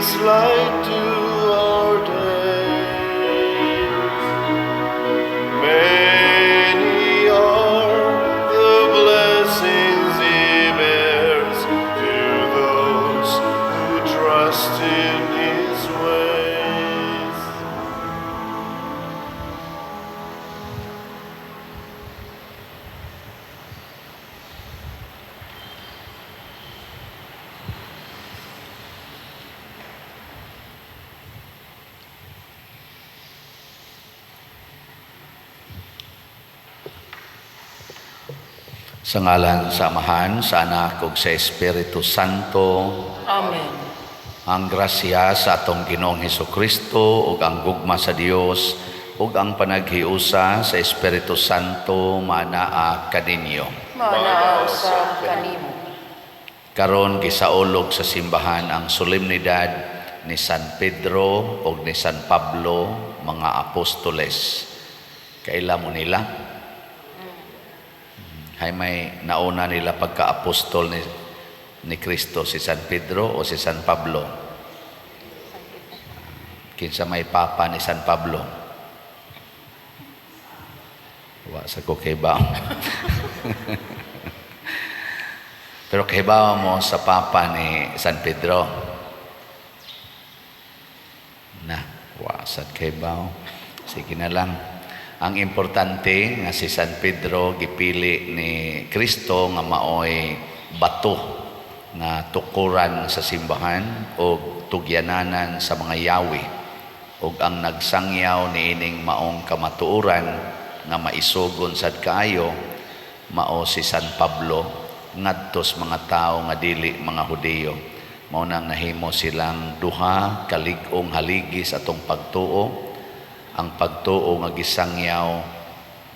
Gives light to our days. Many are the blessings He bears to those who trust in His ways. Sa ngalan sa Amahan, sa Anak ug sa Espiritu Santo. Amen. Ang grasya sa atong Ginoong Hesukristo ug ang gugma sa Dios ug ang panaghiusa sa Espiritu Santo manaa kaninyo. Manaa usab kanimo. Karon gisaulog sa simbahan ang solemnidad ni San Pedro ug ni San Pablo, mga apostoles. Kaila mo nila? Hay may nauna nila pagka-apostol ni Kristo, si San Pedro o si San Pablo? Kinsa may papa ni San Pablo? Wa sa ko kahibaw. Pero kahibaw mo sa papa ni San Pedro? Na, wa sad kahibaw. Sige na lang. Ang importante nga si San Pedro gipili ni Kristo nga maoy bato nga tukuran sa simbahan o tugyananan sa mga yawi, ug ang nagsangyaw niining maong kamatuoran nga maisugon sad kaayo mao si San Pablo ngadtos mga tawo nga dili mga Hudiyo. Mao nang nahimo silang duha kalig-ong haligi sa atong pagtuo. Ang pagtuo nga gisangyaw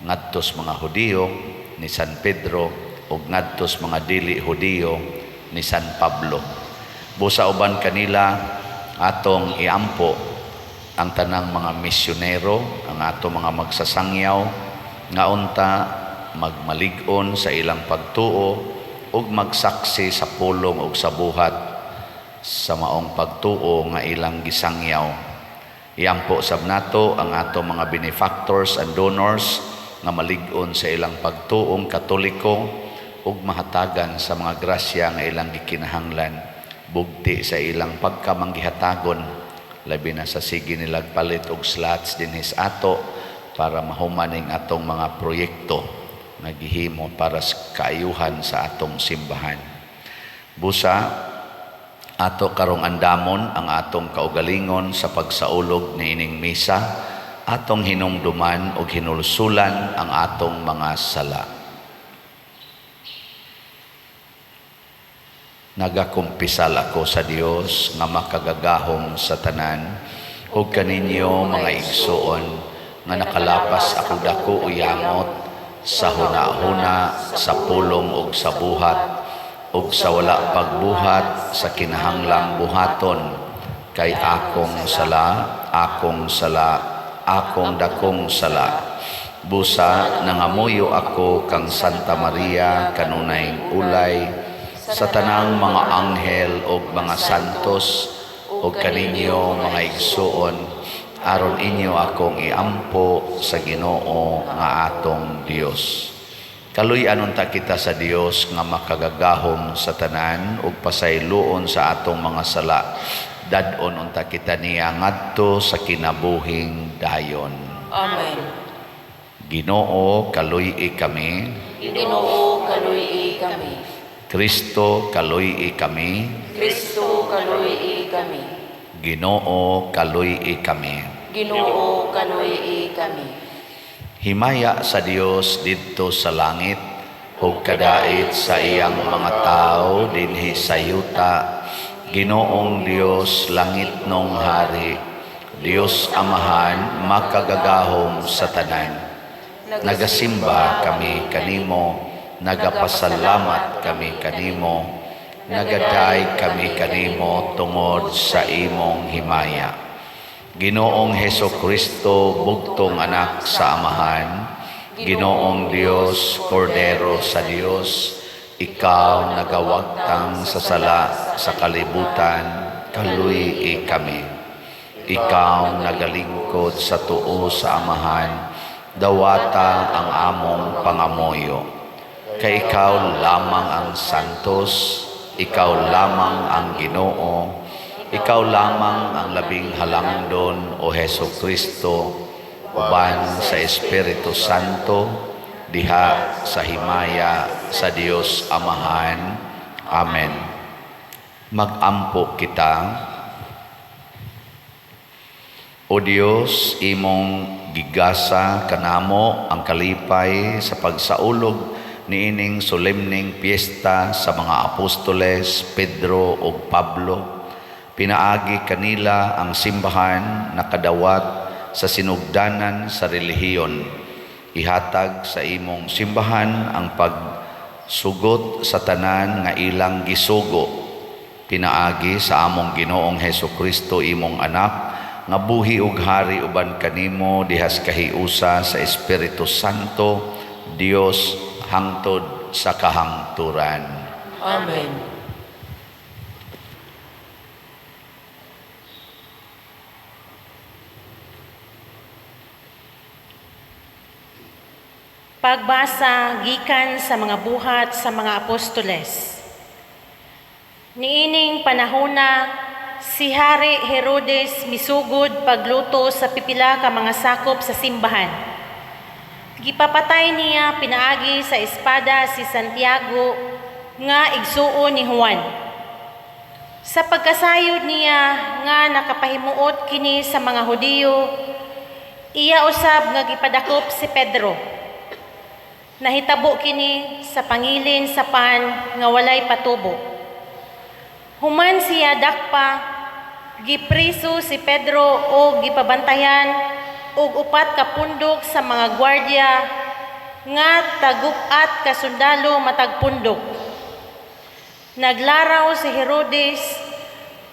ngadtos mga Hudiyo ni San Pedro ug ngadtos mga dili Hudiyo ni San Pablo. Busa uban kanila atong iampo ang tanang mga misyonero, ang atong mga magsasangyaw nga unta magmalig-on sa ilang pagtuo ug magsaksi sa pulong ug sa buhat sa maong pagtuo nga ilang gisangyaw. Iampo sab nato ang atong mga benefactors and donors nga malig-on sa ilang pagtuong Katoliko ug mahatagan sa mga grasya nga ilang gikinahanglan bugti sa ilang pagkamanggihatagon, labi na sa sige nilag palit og slots dinhi sa ato para mahuman ning atong mga proyekto nga gihimo para sa kaayuhan sa atong simbahan. Busa ato karong andamon ang atong kaugalingon sa pagsaulog niining misa, atong hinumduman og hinulsulan ang atong mga sala. Nagakumpisal ako sa Dios nga makagagahom sa tanan ug kaninyo mga igsuon nga nakalapas ako dako o yamot sa huna-huna, sa pulong ug sa buhat ug sa wala pagbuhat sa kinahanglang buhaton, kay akong sala, akong sala, akong dakong sala. Busa nangamuyo ako kang Santa Maria kanunay ulay, sa tanang mga anghel ug mga santos ug kaninyo mga igsuon, aron inyo akong iampo sa Ginoo nga atong Dios. Kaluy-an unta kita sa Dios nga makagagahom sa tanan ug pasayloon sa atong mga sala. Dad-on unta kita niya ngadto sa kinabuhing dayon. Amen. Ginoo, kaluy-i kami. Ginoo, kaluy-i kami. Kristo, kaluy-i kami. Kristo, kaluy-i kami. Ginoo, kaluy-i kami. Ginoo, kaluy-i kami. Himaya sa Dios didto sa langit ug kadait sa iyang mga tawo dinhi sa yuta. Ginoong Dios, langit nong hari, Dios Amahan, makagagahom sa tanan. Nagasimba kami kanimo, nagapasalamat kami kanimo, nagaday kami kanimo tungod sa imong himaya. Ginoong Heso Kristo, bugtong anak sa Amahan, Ginoong Dios, Kordero sa Dios, ikaw nagawagtang sa sala sa kalibutan, Kaluy-i kami. Ikaw nagalingkod sa tuo sa Amahan, dawata ang among pangamuyo. Kay ikaw lamang ang santos, ikaw lamang ang Ginoo, ikaw lamang ang labing halangdon, o Heso Kristo, uban sa Espiritu Santo, diha sa himaya sa Dios Amahan. Amen. Magampo kita. O Dios, imong gigasa kanamo ang kalipay sa pagsaulog niining solemneng piyesta sa mga apostoles Pedro ug Pablo. Pinaagi kanila ang simbahan nakadawat sa sinugdanan sa relihiyon. Ihatag sa imong simbahan ang pagsugot sa tanan nga ilang gisugo, pinaagi sa among Ginoong Heso Kristo, imong anak, nga buhi ug hari uban kanimo dihas kahiusa sa Espiritu Santo, Dios, hangtod sa kahangturan. Amen. Pagbasa gikan sa mga Buhat sa mga Apostoles. Niining panahona, si Hari Herodes misugod pagluto sa pipila ka mga sakop sa simbahan. Gipapatay niya pinaagi sa espada si Santiago nga igsuon ni Juan. Sa pagkasayod niya nga nakapahimuot kini sa mga Hudiyo, iya usab nga gipadakop si Pedro. Nahitabo kini sa pangilin sa pan nga walay patubo. Human siya dakpa, gipriso si Pedro og gipabantayan og 4 ka pundok sa mga gwardiya nga tag-upat ka sundalo matag pundok. Naglaraw si Herodes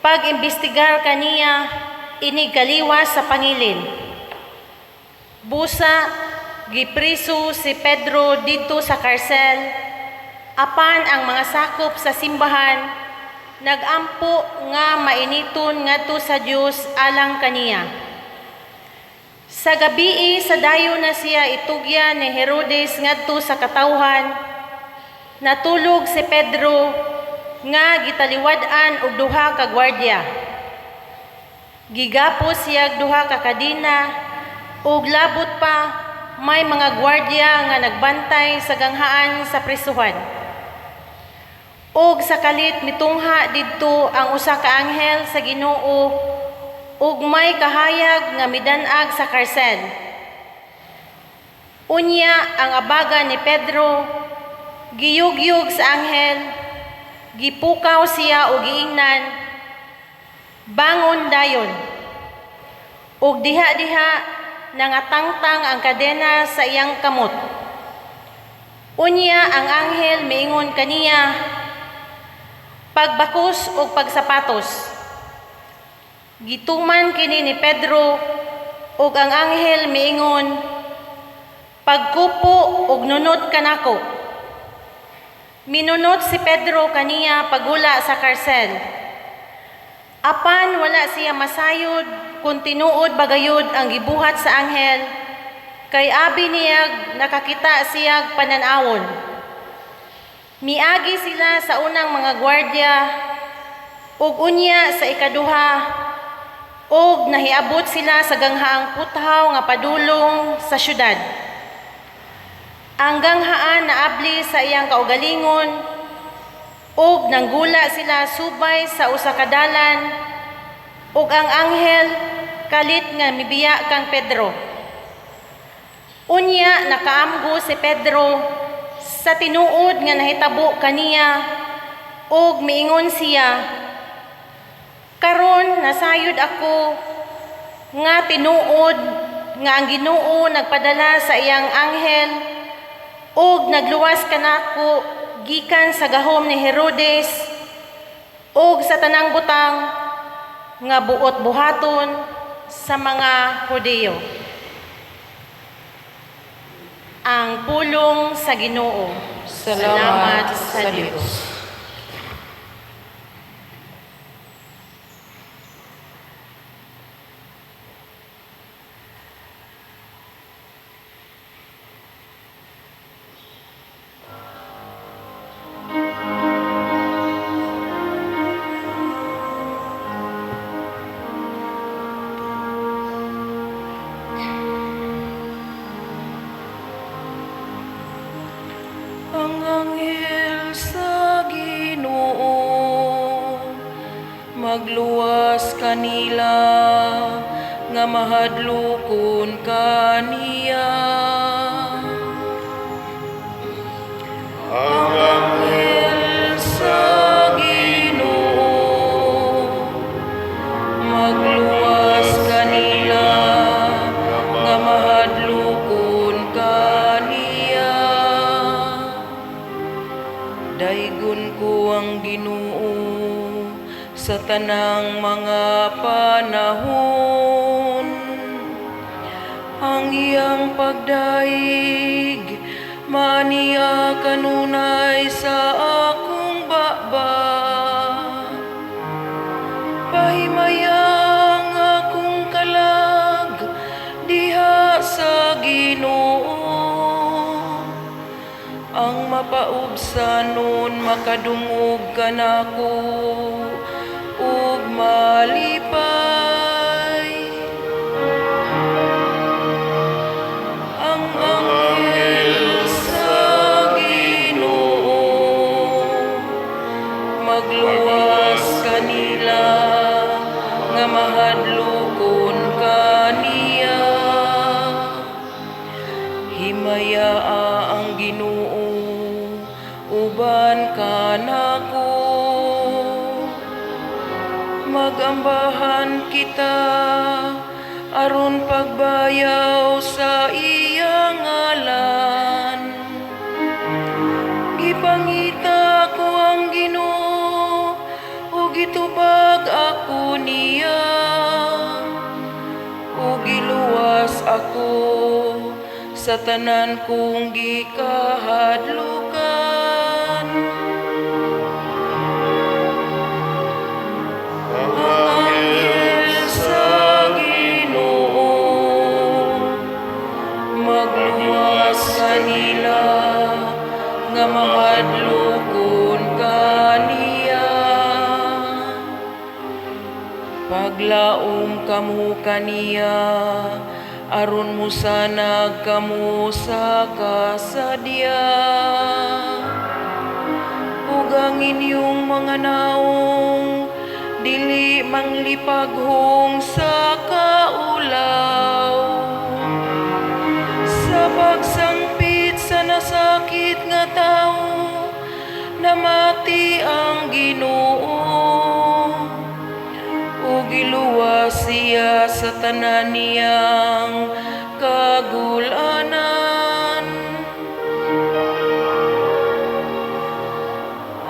pag-imbestigar kaniya inig kaliwas sa pangilin. Busa gipriso si Pedro didto sa karsel, apan ang mga sakop sa simbahan nagampo nga mainiton ngadto sa Dios alang kaniya. Sa gabii sa dayon na siya itugyan ni Herodes ngadto sa katawhan, natulog si Pedro nga gitaliwad-an og 2 ka gwardiya. Gigapos siya 2 ka kadena ug labot pa may mga gwardiya nga nagbantay sa ganghaan sa prisuhan. Ug sa kalit mitungha didto ang usa ka anghel sa Ginoo ug may kahayag nga midan-ag sa karsel. Unya ang abaga ni Pedro giyugyug sa anghel, gipukaw siya og giingnan, bangon dayon. Ug diha-diha nangatangtang ang kadena sa iyang kamot. Unya ang anghel miingon kaniya, pagbakos og pagsapatos. Gituman kini ni Pedro ug ang anghel miingon, pagkupo og nunot kanako. Minunot si Pedro kaniya pagula sa karsel. Apan wala siya masayod kung tinuod bagayod ang gibuhat sa anghel, kay abi niyag nakakita siyag panan-awon. Miagi sila sa unang mga gwardiya ug unya sa ikaduha, ug nahiabot sila sa ganghaang puthaw nga padulong sa syudad. Ang ganghaan naabli sa iyang kaugalingon, ug nanggula sila subay sa usa ka dalan, ug ang anghel kalit nga mibiya kang Pedro. Unya nakaamgo si Pedro sa tinuod nga nahitabo kaniya, ug miingon siya, karon nasayod ako nga tinuod nga ang Ginoo nagpadala sa iyang anghel ug nagluwas kanako gikan sa gahom ni Herodes ug sa tanang butang nga buot buhaton sa mga Hudiyo. Ang pulong sa Ginoo. Salamat sa Dios. Magluwas kanila nga mahadlokon kaniya. Ang Anghel sa Ginoo magluwas kanila nga mahadlokon kaniya. Daygon ko ang Ginoo sa tanang mga panahon. Ang iyang pagdayeg maaniya kanunay sa akong baba. Pahimaya ang akong kalag diha sa Ginoo. Ang mapaubsanon makadungog kanako ug malipay. Ang anghel sa Ginoo magluwas kanila nga mahadlokon kaniya. Himayaa ang Ginoo uban kanako. Magambahan kita aron pagbayaw sa iyang ngalan. Gipangita ko ang Ginoo ug gitubag ako niya. Ug giluwas ako sa tanan kong gikahadlukan. Ang Anghel sa Ginoo magluwas kanila nga mahadlokon kaniya. Paglaom kamo kaniya aron mosanag kamo sa kasadya. Ug ang inyong mga naong dili manglipaghong sa kaulaw. Sa pagsangpit sa nasakit nga tawo, namati ang Ginoo. Ug giluwas siya sa tanan niyang kagulanan.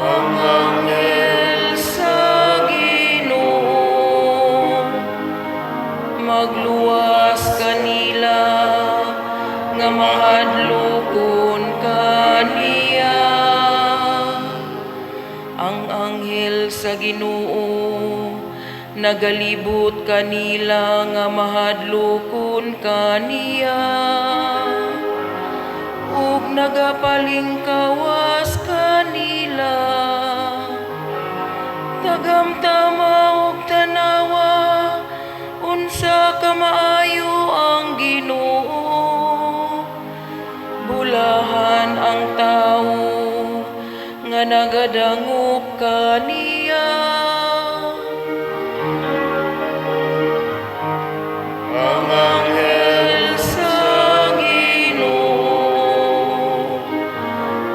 Ang anghel sa Ginoo magluwas kanila nga mahadlokon kaniya. Ang anghel sa Ginoo nagalibot kanila nga mahadlokon kaniya ug nagapalingkawas kanila. Tagamtama ug tanawa unsa kamaayo ang Ginoo. Bulahan ang tawo nga nagadangop kaniya. Ang anghel Sa Ginoo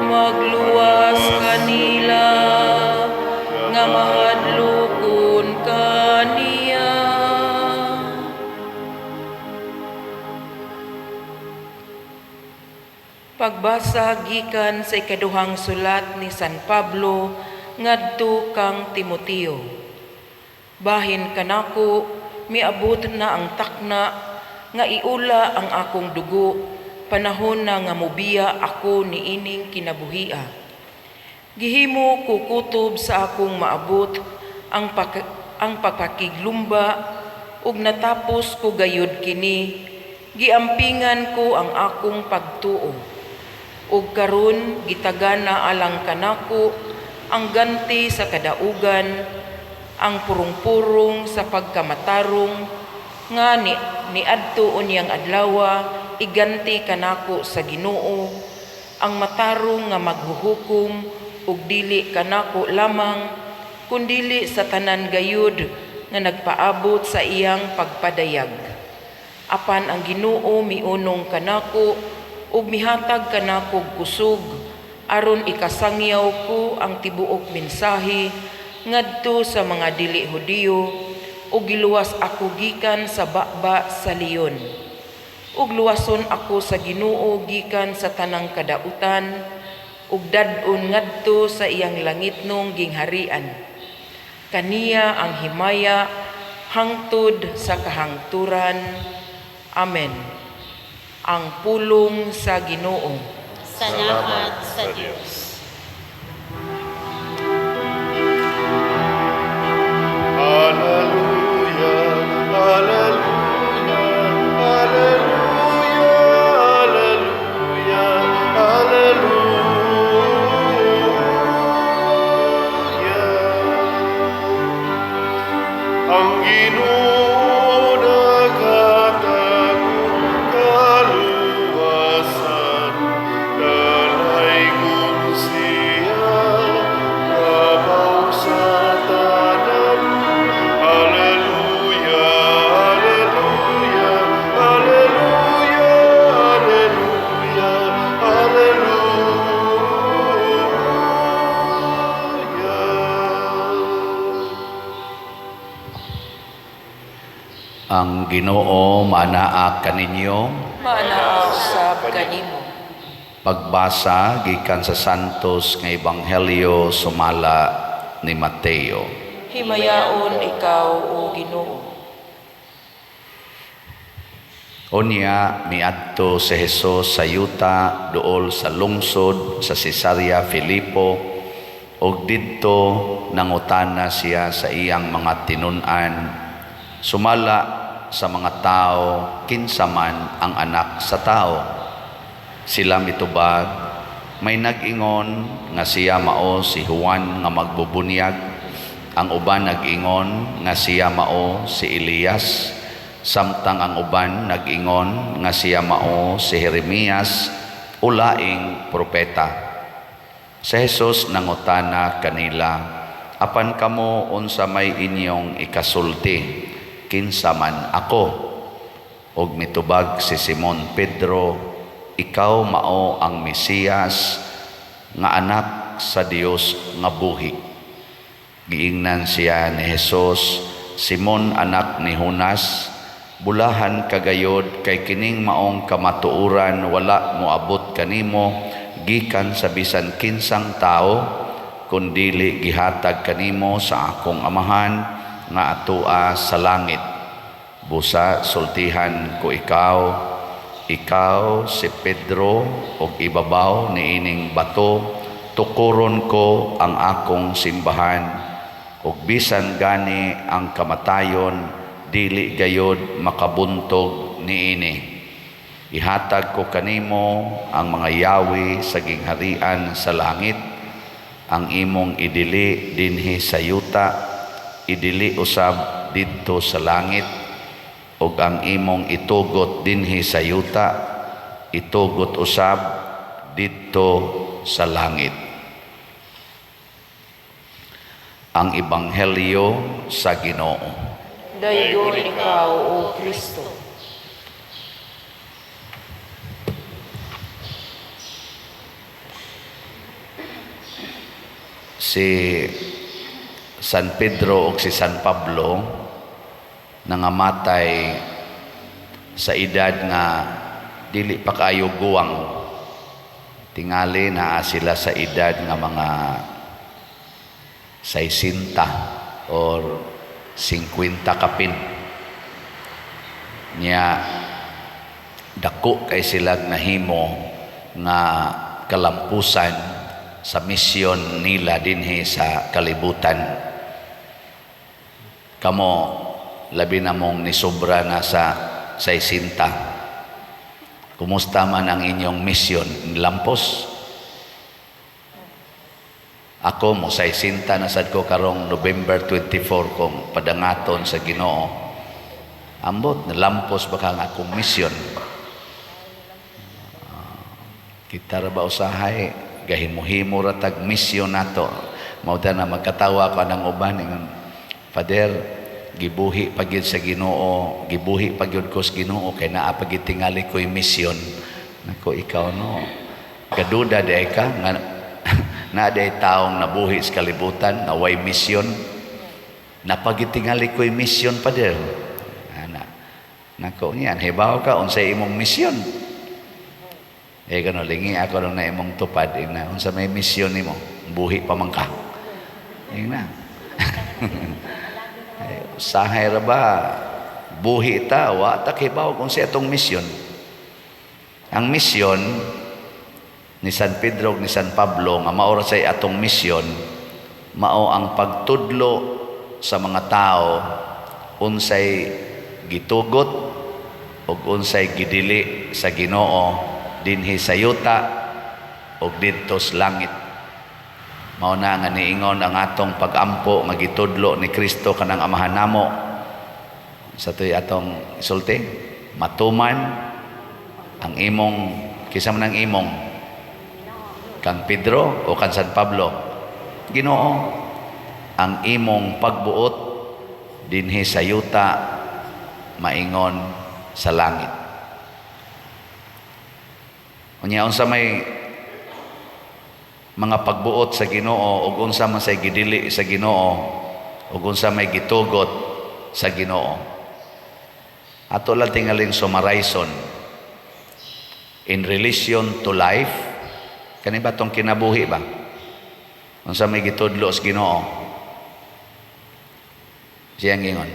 magluwas kanila nga mahadlokon kaniya. Pagbasa gikan sa ikaduhang sulat ni San Pablo ngadto kang Timoteo. Bahin kanako miabot na ang takna nga iula ang akong dugo, panahon na nga mobiya ako niining kinabuhia. Gihimo ko kutob sa akong maabot ang pagpakiglumba ug natapos ko gayud kini, giampingan ko ang akong pagtuo. Ug karon gitagana alang kanako ang ganti sa kadaugan, ang purong-purong sa pagkamatarong nga niadto unyang adlawa iganti kanako sa Ginoo, ang matarong nga maghuhukom ug dili kanako lamang kundili sa tanan gayud nga nagpaabot sa iyang pagpadayag. Apan ang Ginoo miunong kanako ug mihatag kanako og kusog aron ikasangyaw ko ang tibuok mensahe ngadto sa mga dili Hudiyo ug giluwas ako gikan sa baba sa leon. Ug luwason ako sa Ginoo gikan sa tanang kadautan ug dad-on ngadto sa iyang langitnong gingharian. Kaniya ang himaya hangtod sa kahangturan. Amen. Ang pulong sa Ginoo. Salamat sa Dios. Alleluia, alleluia, alleluia, alleluia, alleluia. Ang Ginoo naghatag og kaluwasan, dalaygon siya, labaw sa tanan. Alleluia, alleluia, alleluia, alleluia, alleluia. Ang Ginoo manaa kaninyo. Maanaa usab kanimo. Pagbasa gikan sa Santos nga Ebanghelyo sumala ni Mateo. Himayaon ikaw, o Ginoo. Unya miadto si Jesus sa yuta duol sa lungsod sa Cesarea Filipo ug didto nangutana siya sa iyang mga tinun-an sumala sa mga tao, kinsa man ang Anak sa Tao? Sila mitubag, may nag-ingon nga siya mao si Juan nga magbubunyag, ang uban nag-ingon nga siya mao si Elias, samtang ang uban nag-ingon nga siya mao si Jeremias o laing propeta. Si Jesus nangutana kanila, "Apan kamo, unsa may inyong ikasulti? Kinsa man ako?" Og mitubag si Simon Pedro, "Ikaw mao ang Mesiyas nga anak sa Dios nga buhi." Giingnan siya ni Jesus, "Simon, anak ni Jonas, bulahan ka gayod kay kining maong kamatuoran wala moabot kanimo gikan sa bisan kinsang tao, kundili gihatag kanimo sa akong Amahan nga atoa sa langit. Busa sultihan ko ikaw, ikaw si Pedro, ug ibabaw niining bato tukuron ko ang akong simbahan, ug bisan gani ang kamatayon dili gayod makabuntog niini. Ihatag ko kanimo ang mga yawi sa gingharian sa langit. Ang imong idili dinhi sa yuta, idili usab didto sa langit, ug ang imong itugot dinhi sa yuta, itugot usab didto sa langit." Ang Ebanghelyo sa Ginoo. Daygon ikaw, O Kristo. Si San Pedro ug si San Pablo nangamatay sa edad nga dili pa kaayo guwang. Tingali naa sila sa edad nga mga 60 or 50 kapin. Nya dako kay sila nahimo nga kalampusan sa misyon nila dinhi sa kalibutan. Kamo, labi na mong nisobra na sa 60. Kumusta man ang inyong misyon? Lampos? Ako mo 60 na sad ko karong November 24 kung padangaton sa Ginoo. Ambot, nalampos baka ang akong misyon. Kita ra ba usahay gahimo-himo ra tag misyon nato. Mao na magkatawa ko ng uban, ingon, "Father, gibuhi pa gyud sa Ginoo, gibuhi pa gyud ko sa Ginoo kay naa pa gyud tingali ko'y misyon." Nako, ikaw no. Kaduda diay ka nga naa diay taong nabuhi sa kalibutan nga way misyon. "Naa pa gyud tingali ko'y misyon, Father." Ana. Nako niyan, hibaw ka unsay imong misyon. Eh kano lingi ako nung na imong tupad ina, unsa may misyon nimo? Buhi pa man ka. Ingna. Ay, usahay ra ba buhi ta, wa ta kibaw kung sa atong misyon. Ang misyon ni San Pedro ug ni San Pablo nga mao ra say atong misyon, mao ang pagtudlo sa mga tao unsay gitugot ug unsay gidili sa Ginoo dinhi sa yuta ug didto sa langit. Mao na nga niingon ang atong pagampo nga gitudlo ni Kristo kanang Amahan namo sa tuy atong isulti, matuman ang imong, kinsa man ang imong, kang Pedro o kan San Pablo? Ginoo. Ang imong pagbuot dinhi sa yuta maingon sa langit. Unya, unsa may mga pagbuot sa Ginoo ug unsa man say gidili sa Ginoo ug unsa may gitugot sa Ginoo? Ato lang tingaling summarizon in relation to life. Kani ba tong kinabuhi ba, unsa may gitudlo sa Ginoo? Siyang ingon,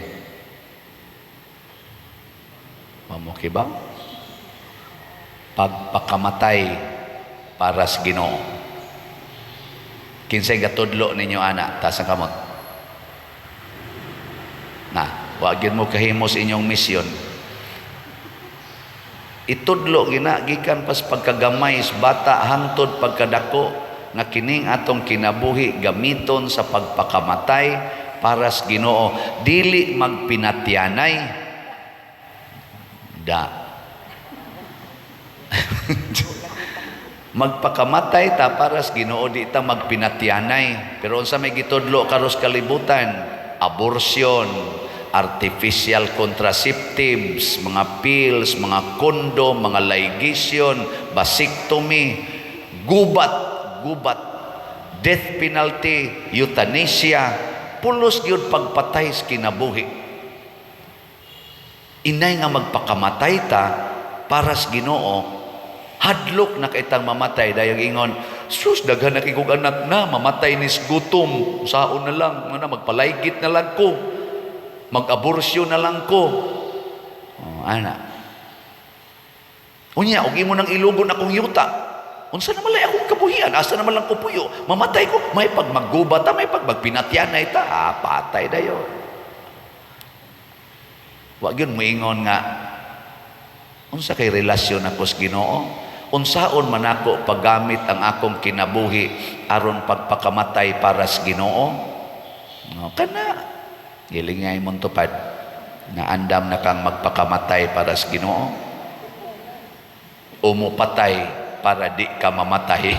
mamuki ba? Pagpakamatay para sa Ginoo. Kinsay gatudlo ninyo ana? Taas ang kamot. Na wa gyud mo kahimos inyong misyon. Itudlo gina gikan pas pagkagamay sa bata hangtod pagkadako nga kining atong kinabuhi gamiton sa pagpakamatay para sa Ginoo, dili magpinatyanay da. Magpakamatay ta para sa Ginoo, di ta magpinatyanay. Pero unsa may gitudlo karos kalibutan? Abortion, artificial contraceptives, mga pills, mga condom, mga ligation, vasectomy, gubat, gubat, death penalty, euthanasia, pulos gyud pagpatay sa kinabuhi. Inay nga magpakamatay ta para sa Ginoo, hadlok na kay tang mamatay. Dayong ingon, "Sus, daghan na kay kog anak na, mamatay ni gutom, saon na lang, na magpalaygit na lang ko, mag-aborsyo na lang ko." Oh, ana. Unya, og imo nang ilugon akong yuta, unsa naman lay akong kabuhian? Asa naman lang ko puyo? Mamatay ko, may pag magguba ta, may pag magpinatyanay ta, ah, patay dayon. Wa gyud moingon nga unsa kay relasyon ako sa Ginoo? Unsaon man ako paggamit ang akong kinabuhi aron pagpakamatay para sa Ginoo? No, kana gilingay mong tupad na andam na kang magpakamatay para sa Ginoo o mupatay para di ka mamatay.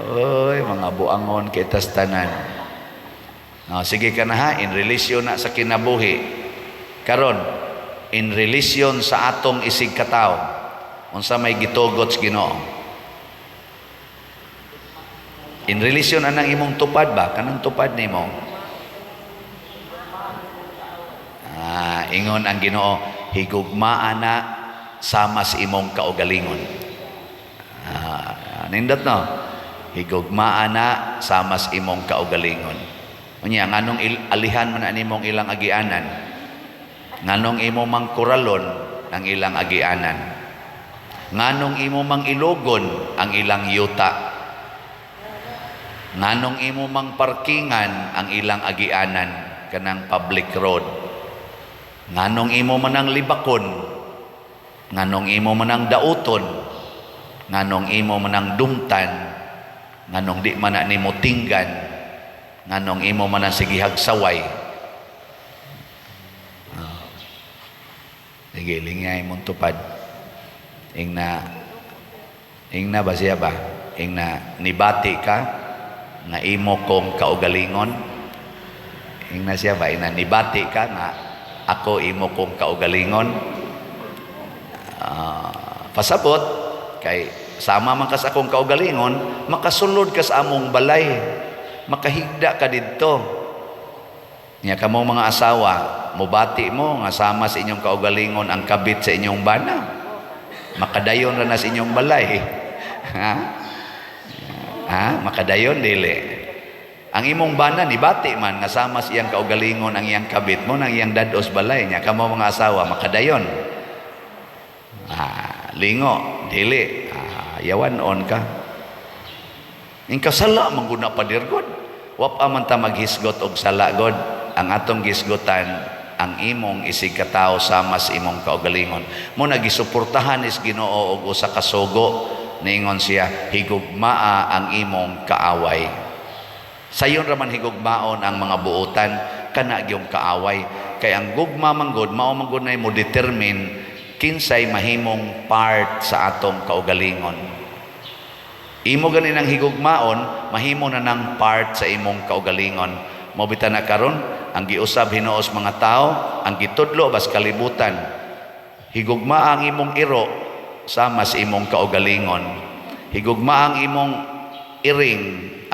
Oy, mga buangon kitas tanan. No, sige ka na ha, in relation na sa kinabuhi. Karon, in relation sa atong isig katawo, unsa may gitugot sa Ginoo? In relation anang imong tupad ba? Kanang tupad nimo? Ah, ingon ang Ginoo, higugmaa na sama sa imong kaugalingon. Ah, nindot no? Higugmaa na sama sa imong kaugalingon. Unya, nganong alihan man ani imong ilang agianan? Nganong imo mang kuralon ang ilang agianan? Nganong imo mang ilugon ang ilang yuta? Nganong imo mang parkingan ang ilang agianan, kanang public road? Nganong imo man ang libakon? Nganong imo man ang dauton? Nganong imo man ang dumtan? Nganong di man na nimo tinggan? Nganong imo man ang sigihag saway? Sige, lingay mong tupad. Ing na, ing na ba siya ba? Ing na, nibati ka? Nga imo kong kaugalingon. Ingna siya ba, ina nibati ka nga ako imo kong kaugalingon? Pasabot kay sama man ka sa akong kaugalingon, makasulod ka sa among balay, makahigda ka didto. Nya kamo mga asawa, mubati mo nga sama sa inyong kaugalingon ang kabit sa inyong bana, makadayon ra na sa inyong balay? Ha? Ha? Makadayon dili? Ang imong bana nibati man nga sama sa iyang kaugalingon ang iyang kabit mo nang iyang dados balay. Nya kamo mga asawa, makadayon? Ah, lingo dili? Ah, yawan on ka. In kasala man gud na, pader god. Wa pa man ta maghisgot og sala god. Ang atong gisgotan ang imong isig katawo sama sa imong kaugalingon. Mo na gisuportahan is Ginoo og usa ka sugo. Niingon siya, "Higugmaa ang imong kaaway." Sayon ra man higugmaon ang mga buotan kana gyung kaaway. Kay ang gugma man gud, mao man gud nay mo determine kinsay mahimong part sa atong kaugalingon. Imo gani nang higugmaon, mahimo na nang part sa imong kaugalingon. Mo bitaw na karon ang giusab hinuos mga tao, ang gitudlo bas kalibutan. Higugma ang imong iro sama sa imong kaugalingon. Higugma ang imong iring,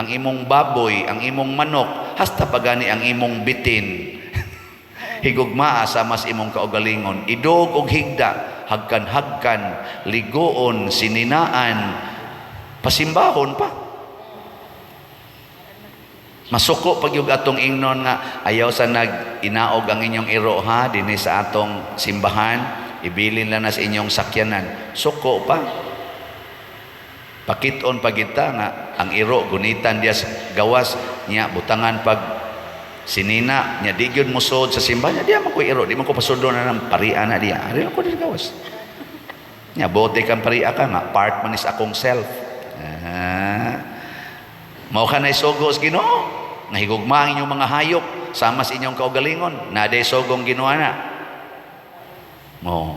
ang imong baboy, ang imong manok, hasta pagani ang imong bitin. Higugmaa sama sa imong kaugalingon. Idog og higda, hagkan-hagkan, liguon, sininaan, pasimbahon pa. Masuko pag yung atong ingnon nga ayaw sa nag inaog ang inyong iro ha dinhi sa atong simbahan, ibilin lang na sa inyong sakyanan. Suko pa. Pakiton pa kita nga ang iro gunitan diya sa gawas niya, butangan pag sinina niya, di gyud mosud sa simbahan niya. Diya man ko iro, di man ko pasudlo na ng parian na diya. Ari ko di gawas niya, bote kang paria ka nga part man is akong self. Ah. Mao ka na sugo sa Ginoo nga higugma ang inyong mga hayop sama sa inyong kaugalingon. Naa day sugong Ginoo na mo.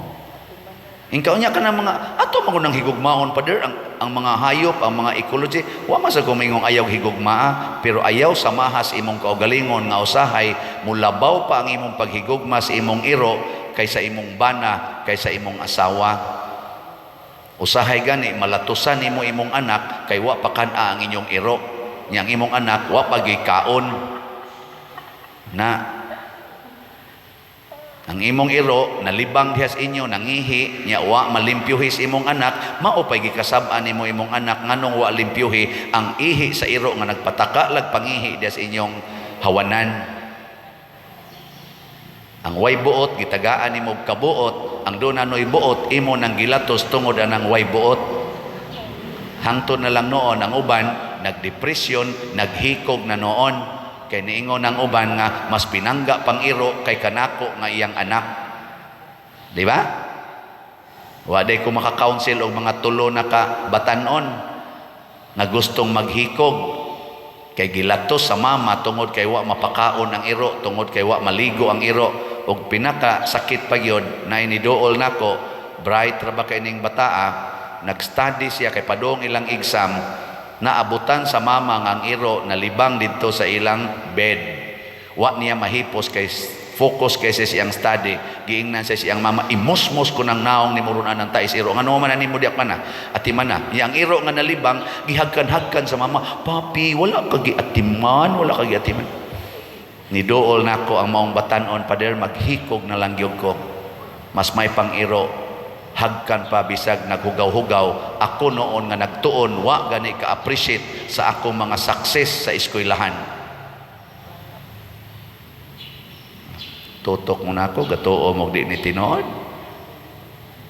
Inkaw niya ka ng mga ato man nang higugmaon, pader, ang mga hayop, ang mga ecology. Wa man sa kumingong ayaw higugmaa, pero ayaw samaha sa imong kaugalingon nga usahay mulabaw pa ang imong paghigugma sa imong iro kaysa imong bana, kaysa imong asawa. Usahay gani malatusan nimo imong anak kay wa pa kan-a ang inyong iro. Nya ang imong anak wa pa gikaon na. Ang imong iro nalibang diha sa inyo, nangihi nya wa malimpyuhi sa imong anak, mao pay gikasab-an nimo imong anak nganong wa limpyuhi ang ihi sa iro nga nagpataka lag pangihi diha sa inyong hawanan. Ang way buot gitagaan nimo og kabuot, ang doon anoy buot imo nang gilatos tungod anang way buot. Hangtod na lang noon ang uban nagdepresyon, naghikog na noon kay niingon ang uban nga mas pinangga pang iro kay kanako nga iyang anak. Di ba? Wa day ko maka-counsel og mga tulo na ka batanon nga gustong maghikog kay gilatos sa mama tungod kay wa mapakaon ang iro, tungod kay wa maligo ang iro. Og pinaka sakit pa gyud na iniduol nako, bright ra ba kay ning bataa, nag-study siya kay padung ilang exam, naabutan sa mama nga ang iro nalibang didto sa ilang bed. Wa niya mahipos kay focus kay sa siyang study. Giingnan sa siyang mama, "Imusmos ko ng naong ni murunan ng tais iro. Ngano man nimo diak man ati man na." Yang iro nga nalibang gihagkan-hagkan sa mama, "Papi, wala ka giatiman, wala ka giatiman." Niduol nako ang maong batanon, "Pader, maghikog na lang gyud ko. Mas may pang iro, hagkan pa bisag naghugaw-hugaw." Ako noon nga nagtuon, wa gani ka-appreciate sa akong mga success sa eskwelahan. Tutok mo na ako, gatuo mo di ni tinuod.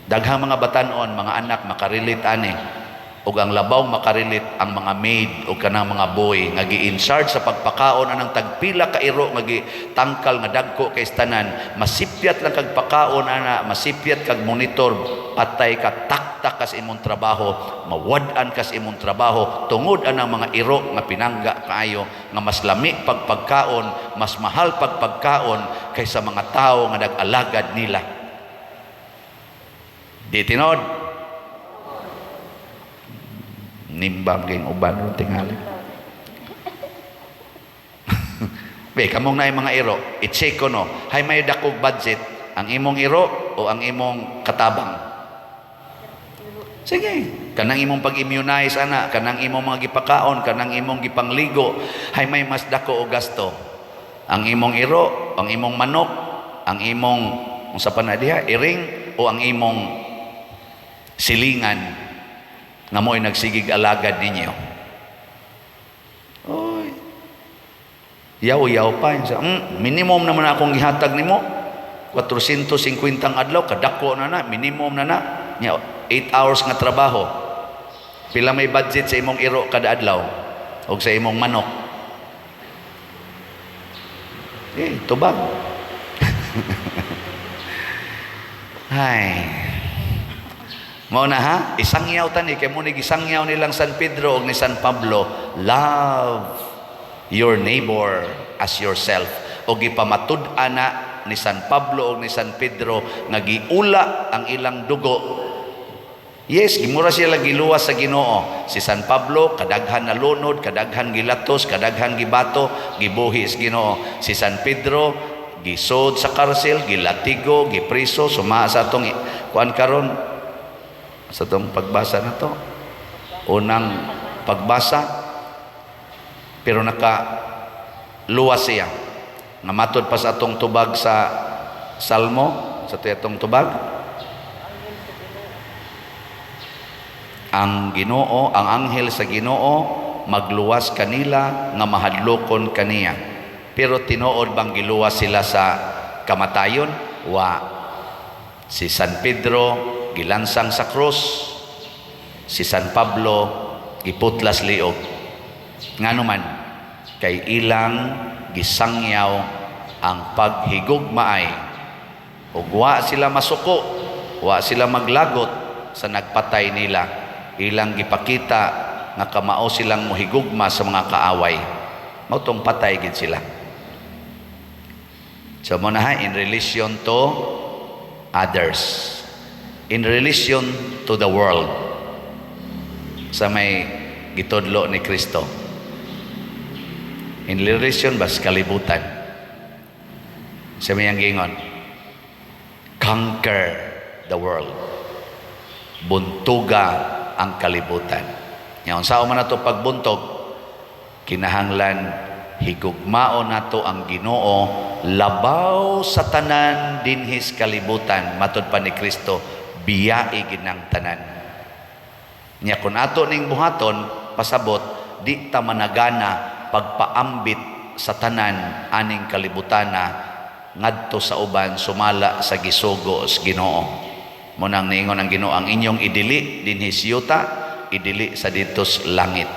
Daghang mga batanon, mga anak makarelate ani. Ug ang labaw makarelate ang mga maid o kanang mga boy nga gi-in charge sa pagpakaon anang tagpila ka iro nga gitangkal nga dagko kay tanan. Masipyat lang kag pakaon ana, masipyat kag monitor, patay ka, taktak ka sa imong trabaho, mawad-an ka sa imong trabaho tungod anang mga iro nga pinangga kaayo nga mas lami pagpagkaon, mas mahal pagpagkaon kaysa mga tao nga nag-alagad nila. Di tinod? Nimba maging uban ron tingali. Be, kamong naay mga iro, i-check ko no, hay may dakog budget, ang imong iro o ang imong katabang? Sige, kanang imong pag-immunize ana, kanang imong mga gipakaon, kanang imong gipangligo, hay may mas dako og gasto. Ang imong iro, ang imong manok, ang imong unsa pa na diha, iring o ang imong silingan nga mo'y nagsigig alagad ninyo. Oy. Yaw-yaw pa. Sa, minimum naman akong gihatag nimo. 450 ang adlaw, kadako na na, minimum na na. Nya, 8 hours nga trabaho. Pila may budget sa imong iro kada adlaw o sa imong manok? Eh, tubag. Ay. Mao na ha, isangyaw tani kay mo ni gisangyaw nilang San Pedro ug ni San Pablo, love your neighbor as yourself. O gipamatud-an na ni San Pablo ug ni San Pedro nga giula ang ilang dugo. Yes, gimura sila giluwas sa Ginoo. Si San Pablo kadaghan na lunod, kadaghan gilatos, kadaghan gibato, gibuhi sa Ginoo. Si San Pedro gisod sa karsel, gilatigo, gipriso, suma sa atong kuan karon sa atong pagbasa na to. Unang pagbasa, pero naka luwas siya. Nga matod pa sa atong tubag sa Salmo, sa atong tubag, ang Ginoo, ang anghel sa Ginoo magluwas kanila nga mahadlokon kaniya. Pero tinuod bang giluwas sila sa kamatayon? Wa. Si San Pedro gilansang sa krus, si San Pablo giputlas liog. Ngano man kay ilang gisangyaw ang paghigugmaay ug wa sila masuko, wa sila maglagot sa nagpatay nila. Ilang gipakita nga kamao silang mohigugma sa mga kaaway. Mao tong patay gid sila. So mo na ha, in relation to others, in relation to the world, sa may gitudlo ni Kristo. In relation bas kalibutan. Sa may ang gingon, conquer the world. Buntuga ang kalibutan. Ngayon, sa man nato pagbuntog, kinahanglan higugmao nato ang Ginoo labaw sa tanan dinhis kalibutan. Matod pa ni Kristo, biyai ginang tanan. Nya kun ato ning buhaton, pasabot di ta managana pagpaambit sa tanan aning kalibutana ngadto sa uban sumala sa gisugo sa Ginoo. Munang niingon ang Ginoo, ang inyong idili dinhi sa yuta, idili sa ditos langit.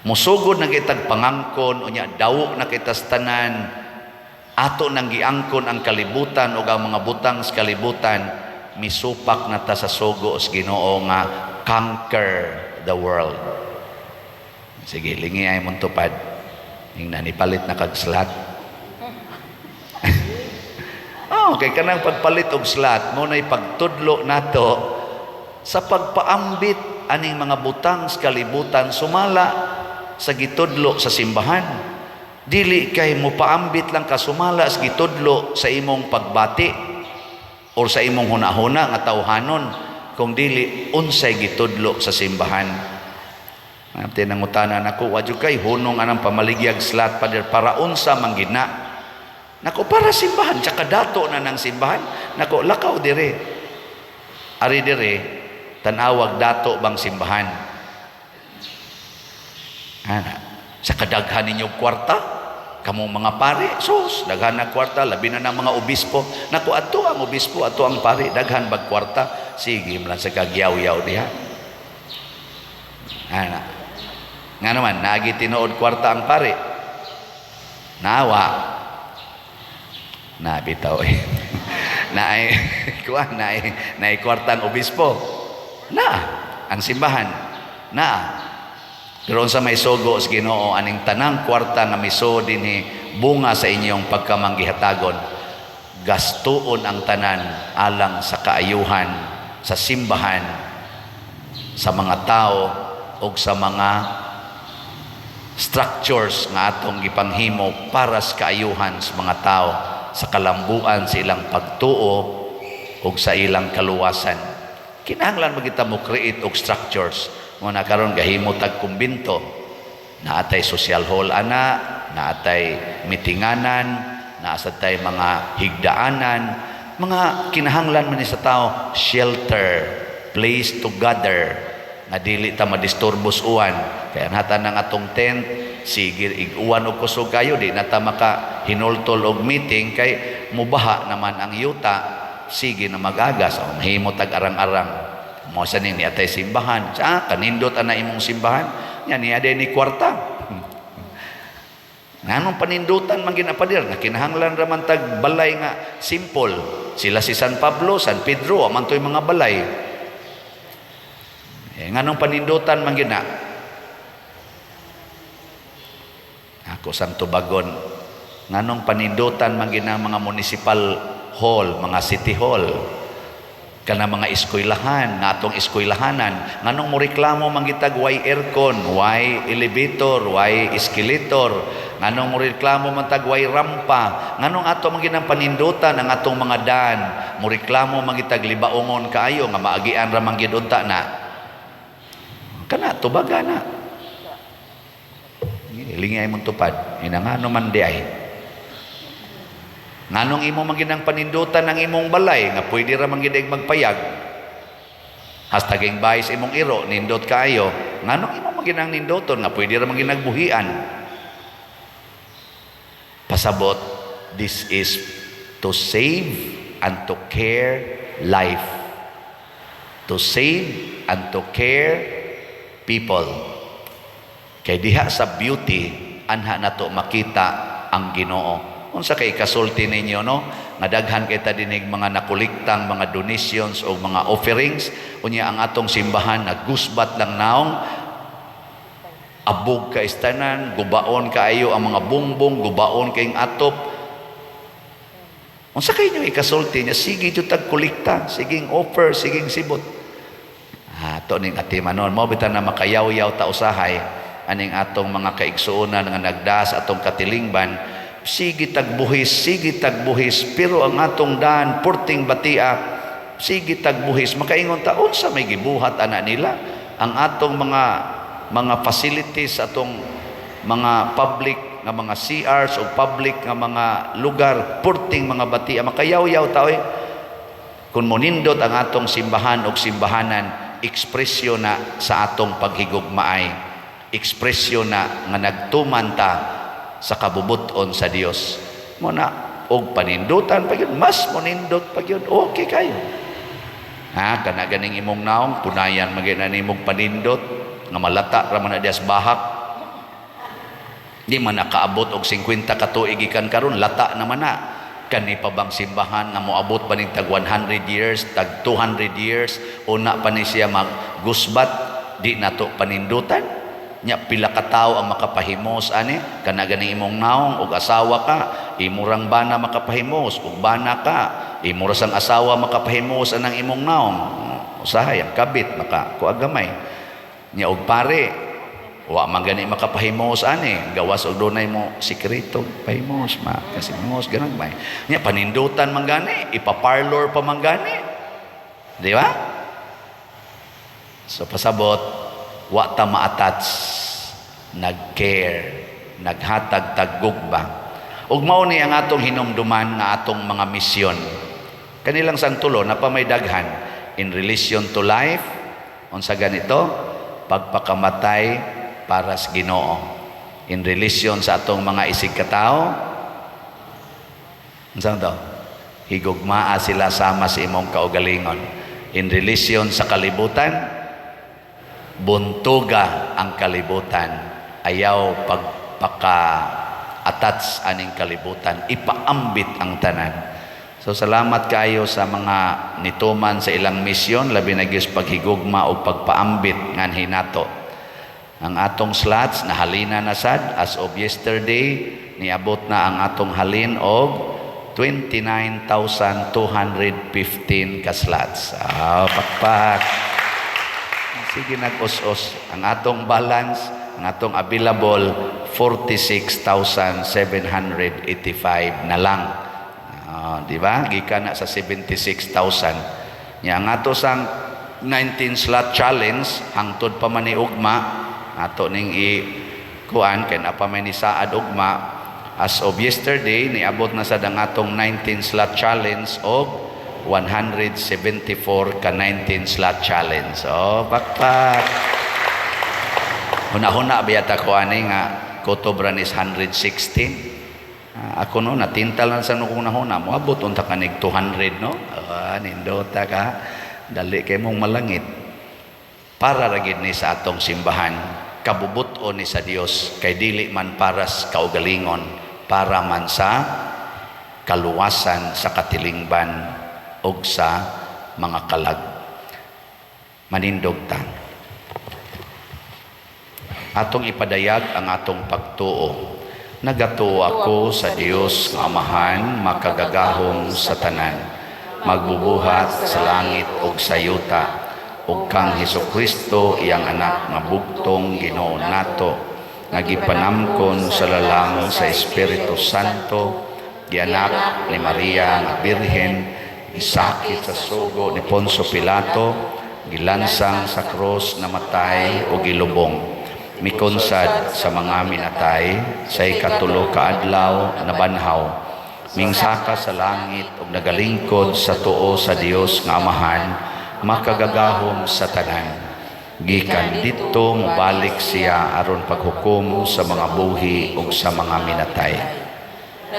Musugod na kitag pangangkon, unya dawo na kita sa tanan, ato nang giangkon ang kalibutan o ang mga butang sa kalibutan, misupak na ta sa sugo sa Ginoo nga conquer the world. Sige, lingi ay mong tupad. Ning nanipalit na kag slot. Oh, kay kanang pagpalit og slot mo nay pagtudlo nato sa pagpaambit aning mga butang sa kalibutan sumala sa gitudlo sa simbahan. Dili kay mo paambit lang ka sumala sa gitudlo sa imong pagbati or sa imong hunahuna nga tawhanon, kung dili unsay gitudlo sa simbahan. Tinangutana nako, wa jud kay hunong anang pamaligyag slot, Pader, para unsa man gina? Nako, para simbahan, tsaka dato na ng simbahan. Nako, lakaw dire. Ari dire, tanawag dato bang simbahan? Ana, sa kadaghan ninyo kwarta, kamong mga pare, sus, daghan na kwarta, labi na ng mga obispo. Nako, ato ang obispo, ato ang pare, daghan bag kwarta, sige man sa kagyaw-yaw diha. Ana. Nga naman, naagi tinuod kwarta ang pare. Nawa. Nabitaw eh. Naay, kuha, naay, naay kwarta ang obispo. Na, ang simbahan. Na. Pero sa may sogo sa Ginoo aning tanang kwarta nga miso dinhi bunga sa inyong pagkamanggihatagon, gastuon ang tanan alang sa kaayuhan sa simbahan, sa mga tao ug sa mga Structures nga atong gipanghimo para sa kaayuhan sa mga tao, sa kalambuan sa ilang pagtuo ug sa ilang kaluwasan. Kinahanglan man kita mo create og structures. Mo na karon gahimo tag kumbinto. Naatay social hall ana, naatay mitinganan, naa sad tay mga higdaanan, mga kinahanglan man ni sa tao, shelter, place to gather nga dili ta madisturbos uwan. Kaya nata ng atong tent, sige ig-uwan og kusog kayo, di na ta maka hinultol og meeting kay mubaha naman ang yuta, sige na mag-agas o mahimo tag arang-arang. Mo sa ni atay simbahan. Sa kanindot ana imong simbahan, nya niya ni kwarta. Nganong panindutan man ginapadir na kinahanglan ra man tag balay nga simple. Sila si San Pablo, San Pedro, man to'y mga balay. Eh, nganong panindutan man gina? Ako sang tubagon. Nganong panindutan man gina mga municipal hall, mga city hall, kana mga eskwelahan, nga atong eskwelahanan, nganong mo reklamo man gitag why aircon, why elevator, why escalator, nganong mo reklamo man tag why rampa, nganong ato man ginang panindutan ang atong mga daan, mo reklamo man gitag libaongon kaayo nga maagian ra man gid unta na. Kana tubaga na. Lingay mong tupad, inangano man di ay. Nganong imo man ginang panindutan ang imong balay nga pwede ra man gid magpayag. Hastaging bayis imong iro, nindot kaayo. Nganong imo man ginang ninduton nga pwede ra man ginagbuhian. Pasabot, this is to save and to care life. To save and to care people. Kay diha sa beauty, anha nato makita ang Ginoo. Unsa kay kasulti ninyo, no? Nga daghan kay ta dinig mga nakolektang mga donations o mga offerings, unya ang atong simbahan nagusbat lang naong, abog ka istanan, gubaon kaayo ang mga bungbong, gubaon kayong atop. Unsa kay inyo ikasulti niya? Sige jud tag kolekta, siging offer, siging sibot. Ah, to ning atimanon mo bitan na makayaw-yaw ta usahay aning atong mga kaigsuonan nga nagdas atong katilingban, sige tagbuhis, sige tagbuhis, pero ang atong daan purting batia, sige tagbuhis. Makaingon ta, unsa may gibuhat ana nila? Ang atong mga facilities, atong mga public nga mga CRs o public nga mga lugar, purting mga batia. Makayaw-yaw ta oy. Kung monindot ang atong simbahan og simbahanan, ekspresyon na sa atong paghigugmaay, ekspresyon na nga nagtuman ta sa kabubuton sa Dios. Mo na og panindutan pa gyud, mas monindot pa gyud, okay kayo. Ha, kana ganing imong naong punayan man gyud na nimong panindot nga malata ra man na dias bahak. Di man nakaabot og 50 ka tuig gikan karon, lata naman na. Kani pa bang simbahan nga moabot pa ning tag 100 years, tag 200 years, una pa ni siya maggusbat, di nato panindutan? Nya pila ka tawo ang makapahimos ani? Kana gani imong naong og asawa ka, imurang bana makapahimos, ug bana ka, imo ra sang asawa makapahimos anang imong naong. Usahay ang kabit maka kuha gamay. Nya og pare, wa man gani makapahimos ani, gawas og dunay mo sikreto pahimos ma kasimos ganang may. Nya panindutan man gani, ipa-parlor pa man gani. Di ba? So pasabot, wa ta ma-attach, nag-care, naghatag taggugba. Ug mao ni ang atong hinumduman nga atong mga misyon. Kanilang sangtulo na pa may daghan in relation to life, unsa ganito, pagpakamatay para sa Ginoo. In relation sa atong mga isig katao, unsa to? Higugmaa sila sama sa imong kaugalingon. In relation sa kalibutan, buntuga ang kalibutan. Ayaw pagpaka-attach aning kalibutan, ipaambit ang tanan. So salamat kayo sa mga nituman sa ilang misyon, labi na gyud sa paghigugma o pagpaambit nganhi nato. Ang atong slots nahalina na sad as of yesterday, niabot na ang atong halin og 29,215 ka slots. Ah, pakpak. Sige nag-us-us ang atong balance, Ang atong available, 46,785 na lang. Di ba? Gikan na sa 76,000. Nya ang ato sang 19 slot challenge hangtod pa man ni ugma, ato ning i kuan kay naa pa may ni saad ugma. As of yesterday, niabot na sad ang atong 19 slot challenge og 174 ka 19 slot challenge. Oh, pakpak. Huna-huna biyata ko ani nga kutob ra is 116. Ah, ako no, natintal na sa nung huna-huna, moabot unta kanig 200, no? Ah, nindota ka. Dali kay mong malangit. Para ra gid ni sa atong simbahan, kabubut-on ni sa Dios kay dili man para sa kaugalingon, para man sa kaluwasan sa katilingban ug sa mga kalag. Manindog ta. Atong ipadayag ang atong pagtuo. Nagatuo ako sa Dios nga Amahan, makagagahom sa tanan, magbubuhat sa langit ug sa yuta, ug kang Hesukristo, iyang anak nga bugtong Ginoo nato, nga gipanamkon sa lalang sa Espiritu Santo, gianak ni Maria nga Birhen, gisakit sa sugo ni Poncio Pilato, gilansang sa krus, namatay o gilubong, mikonsad sa mga minatay, sa ikatulo ka adlaw nabanhaw, mingsaka sa langit ug nagalingkod sa tuo sa Dios nga Amahan, makagagahom sa tanan. Gikan didto mobalik siya aron paghukom sa mga buhi ug sa mga minatay.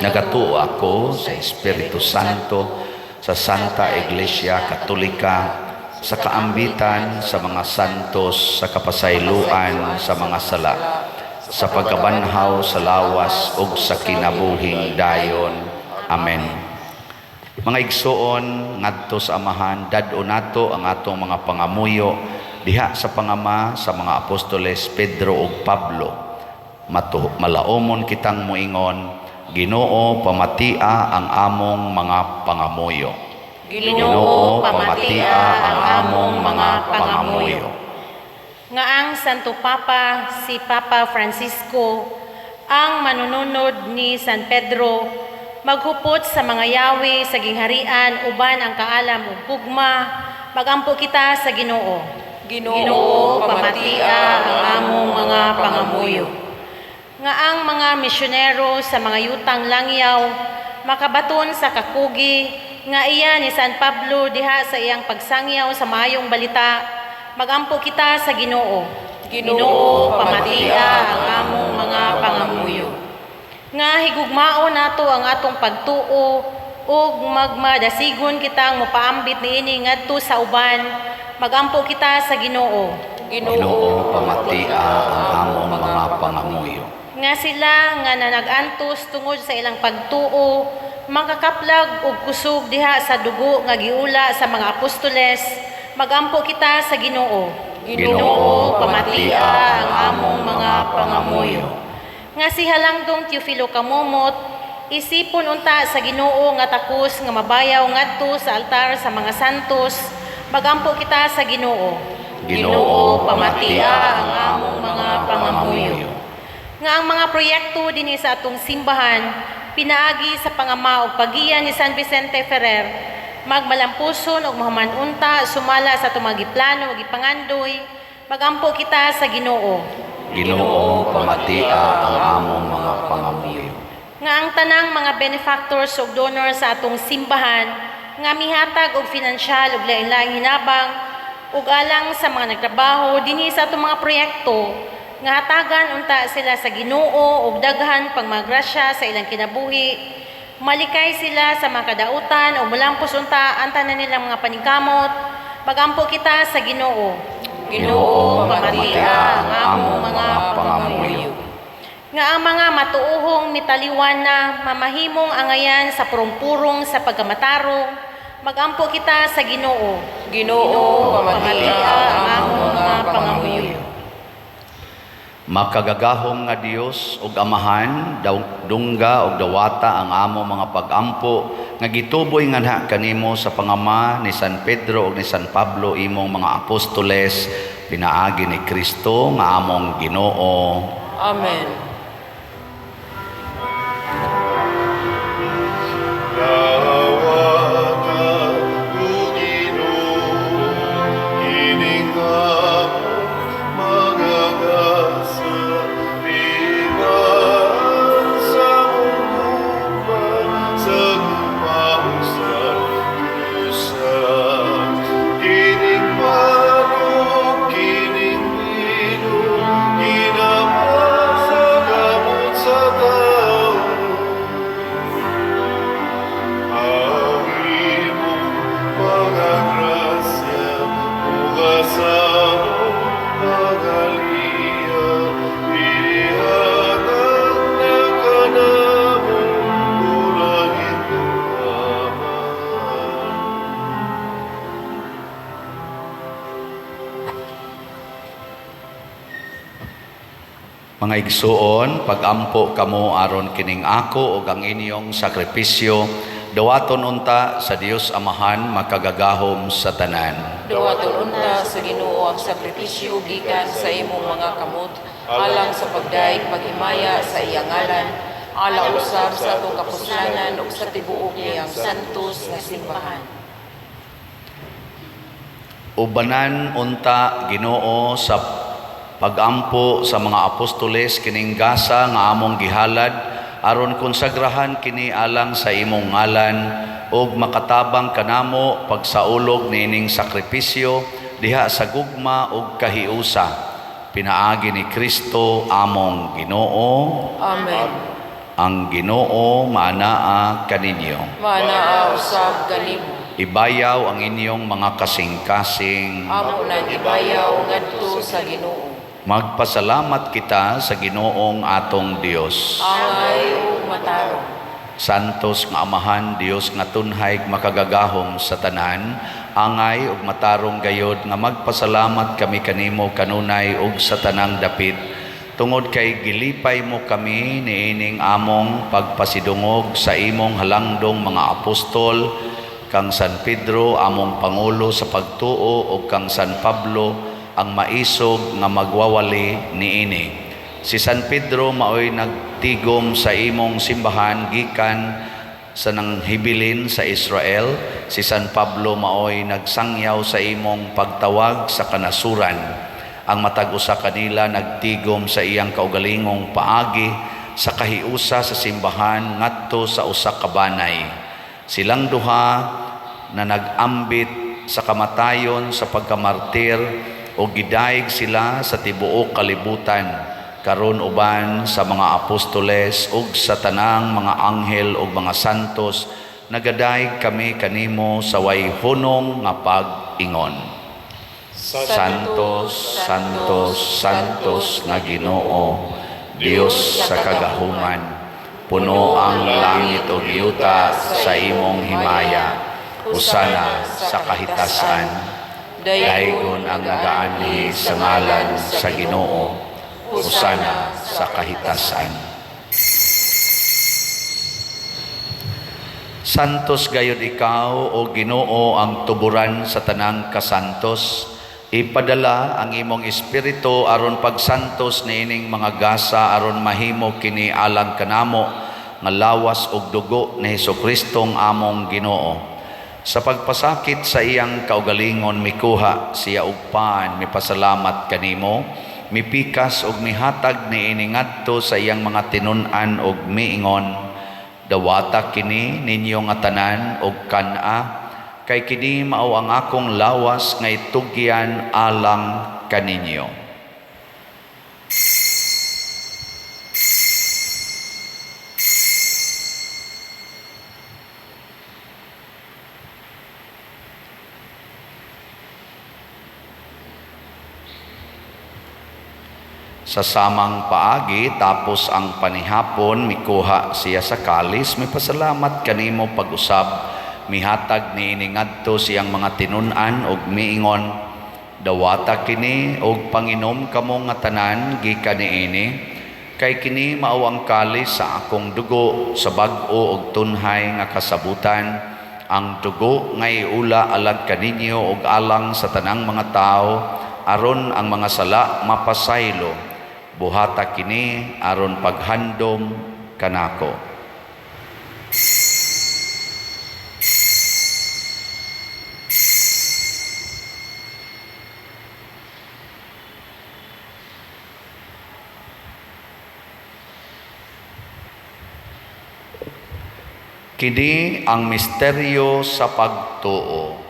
Nagatuo ako sa Espiritu Santo, sa Santa Iglesia Katolika, sa kaambitan sa mga santos, sa kapasayloan sa mga sala, sa pagkabanhaw sa lawas ug sa kinabuhing dayon. Amen. Mga igsoon, ngadto sa Amahan, dad-on nato ang atong mga pangamuyo diha sa pangama sa mga apostoles Pedro ug Pablo. Malaomon kitang moingon, Ginoo, pamatia ang among mga pangamuyo. Ginoo, pamatia ang among mga pangamuyo. Nga ang Santo Papa, si Papa Francisco, ang manununod ni San Pedro, maghupot sa mga yawi sa gingharian uban ang kaalam ug gugma, magampo kita sa Ginoo. Ginoo, pamatia ang among mga pangamuyo. Nga ang mga misyonero sa mga yutang langyaw makabaton sa kakugi nga iya ni San Pablo diha sa iyang pagsangyaw sa maayong balita, magampo kita sa Ginoo. Ginoo, pamatia ang among mga pangamuyo. Nga higugmaon nato ang atong pagtuo ug magmadasigon kitang mopaambit niini ngadto sa uban, magampo kita sa Ginoo. Ginoo, pamatia ang among mga pangamuyo. Nga sila nga nanagantos tungod sa ilang pagtuo makakaplag og kusog diha sa dugo nga giula sa mga apostoles, magampo kita sa Ginoo. Ginoo, pamatia ang among mga pangamuyo. Nga si Halangdong Teofilo Camomot isipon unta sa Ginoo nga takos nga mabayaw ngadto sa altar sa mga santos, magampo kita sa Ginoo. Ginoo, pamatia ang among mga pangamuyo. Nga ang mga proyekto dinhi sa atong simbahan pinaagi sa pangama ug pagiya ni San Vicente Ferrer magmalampuson ug mahuman unta sumala sa atong mga giplano ug gipangandoy, magampo kita sa Ginoo. Ginoo, pamatia ang among mga pangamuyo. Nga ang tanang mga benefactors ug donors sa atong simbahan nga mihatag og finansyal ug lain-laing hinabang ug alang sa mga nagtrabaho dinhi sa atong mga proyekto, nga hatagan unta sila sa Ginoo og daghan pang mga grasya sa ilang kinabuhi, malikay sila sa mga kadautan ug molampos unta ang tanan nilang mga paningkamot, magampo kita sa Ginoo. Ginoo, pamatia ang among mga pangamuyo. Nga ang mga matuohong mitaliwan na mamahimong angayan sa purong-purong sa pagkamatarong, magampo kita sa Ginoo. Ginoo, pamatia ang among mga pangamuyo. Makagagahom nga Dios ug Amahan, dungga ug dawata ang among mga pagampo nga gituboy nganha kanimo sa pangama ni San Pedro ug ni San Pablo, imong mga apostoles. Pinaagi ni Kristo nga among Ginoo. Amen. Dawata, O Ginoo, kining among mga gasa, timaan sa among gugma, sa gugma ug sa tusa. Kining pan ug kining bino, ginama sa kamot sa tawo. Ang imong mga grasya, muga sa among pagaliya, ihatag na kanamo, o langit Amahan. Mga igsuon, pagampo kamo aron kining ako ug ang inyong sakripisyo, dawaton unta sa Dios Amahan makagagahom sa tanan. Dawaton unta sa Ginoo ang sakripisyo gikan sa imong mga kamot alang sa pagdaig paghimaya sa iyang ngalan, ala usab sa atong kapuslanan ug sa tibuok niyang santos nga simbahan. Ubanan unta, Ginoo, sa pagampo sa mga apostoles kining gasa nga among gihalad aron konsagrahan kini alang sa imong ngalan ug makatabang kanamo pagsaulog niining sakripisyo diha sa gugma ug kahiusa, pinaagi ni Kristo among Ginoo. Amen. Ang Ginoo maanaa kaninyo. Maanaa usab kanimo. Ibayaw ang inyong mga kasing-kasing. Amo nang ibayaw ngadto sa Ginoo. Magpasalamat kita sa Ginoong atong Dios. Angay ug matarong. Santos nga Amahan, Dios nga tunhay makagagahom sa tanan, angay ug matarong gayod nga magpasalamat kami kanimo kanunay ug sa tanang dapit, tungod kay gilipay mo kami niining among pagpasidungog sa imong halangdong mga apostol, kang San Pedro among pangulo sa pagtuo ug kang San Pablo ang maisog nga magwawali niini. Si San Pedro maoy nagtigom sa imong simbahan gikan sa nanghibilin sa Israel. Si San Pablo maoy nagsangyaw sa imong pagtawag sa kanasuran. Ang matag usa kanila nagtigom sa iyang kaugalingong paagi sa kahiusa sa simbahan ngadto sa usa ka banay. Silang duha na nag-ambit sa kamatayon sa pagkamartir o gidayeg sila sa tibuok kalibutan karon uban sa mga apostoles ug sa tanang mga anghel ug mga santos, nagadayeg kami kanimo sa way hunong nga pag-ingon. Santos, Santos, Santos nga Ginoo, Dios sa kagahuman, puno ang langit ug yuta sa imong himaya. Hosana sa kahitasan. Daygon ang nagaanhi sa ngalan sa Ginoo. Hosana sa kahitasan. Santos gayud ikaw, o Ginoo, ang tuburan sa tanang kasantos. Ipadala ang imong espiritu aron pagsantos niining mga gasa aron mahimo kini alang kanamo nga lawas ug dugo ni Hesukristo among Ginoo. Sa pagpasakit sa iyang kaugalingon mikuha siya og pan, mipasalamat kanimo, mipikas ug mihatag niini ngadto sa iyang mga tinun-an ug miingon: "Dawata kini ninyo nga tanan og kan-a, kay kini mao ang akong lawas nga itugyan alang kaninyo." Sa samang paagi, tapos ang panihapon, mikuha siya sa kalis, mipasalamat kanimo pag-usab, mihatag niini ngadto siyang mga tinun-an ug miingon: "Dawata kini og panginom kamo nga tanan gikan niini, kay kini mao ang kalis sa akong dugo sa bag-o ug tunhay nga kasabutan, ang dugo nga iula alag kaninyo ug alang sa tanang mga tawo aron ang mga sala mapasaylo. Buhata kini aron paghandom kanako. Kini ang misteryo sa pagtuo.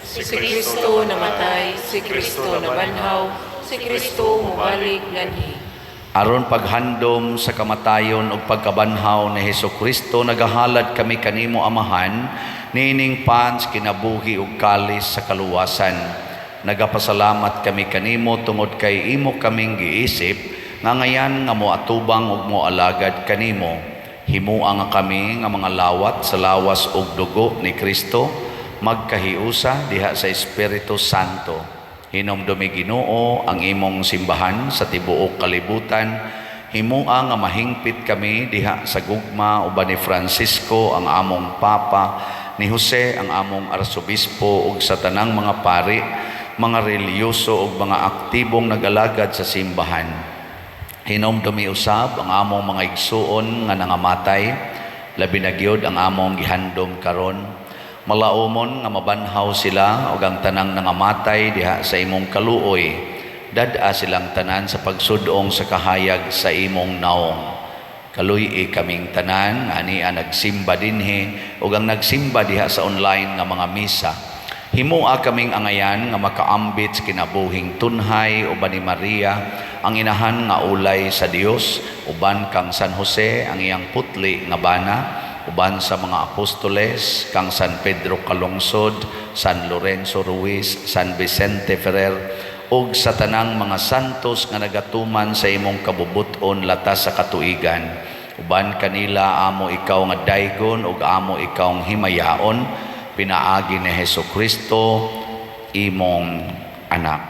Si Kristo namatay, si Kristo nabanhaw, si Kristo mubalik nganhi. Aron paghandom sa kamatayon ug pagkabanhaw ni Hesus Kristo, nagahalad kami kanimo, Amahan, niining pans kinabuhi ug kalis sa kaluwasan. Nagapasalamat kami kanimo tungod kay imo kaming giisip nga ngayan nga moatubang ug moalagad kanimo. Himua nga kami nga mga lawat sa lawas ug dugo ni Kristo magkahiusa diha sa Espiritu Santo. Hinomdumi, Ginoo, ang imong simbahan sa tibuok kalibutan. Himua nga mahingpit kami diha sa gugma uban ni Francisco ang among Papa, ni Jose ang among Arsobispo ug sa tanang mga pari, mga relihiyoso ug mga aktibong nagalagad sa simbahan. Hinomdumi usab ang among mga igsuon nga nangamatay, labi na gyud ang among gihandom karon. Malaumon nga mabanhaw sila ug ang tanang nangamatay diha sa imong kaluoy. Dad-a silang tanan sa pagsudong sa kahayag sa imong naong. Kaluy-i kaming tanan nga ania nagsimba dinhi ug ang nagsimba diha sa online nga mga misa. Himua kaming angayan nga makaambit sa kinabuhing tunhay uban ni Maria ang inahan nga ulay sa Dios, uban kang San Jose ang iyang putli nga bana, uban sa mga apostoles, kang San Pedro Calungsod, San Lorenzo Ruiz, San Vicente Ferrer ug sa tanang mga santos nga nagatuman sa imong kabubut-on latas sa katuigan. Uban kanila amo ikaw nga daygon ug amo ikaw himayaon pinaagi ni Hesus Kristo, imong anak.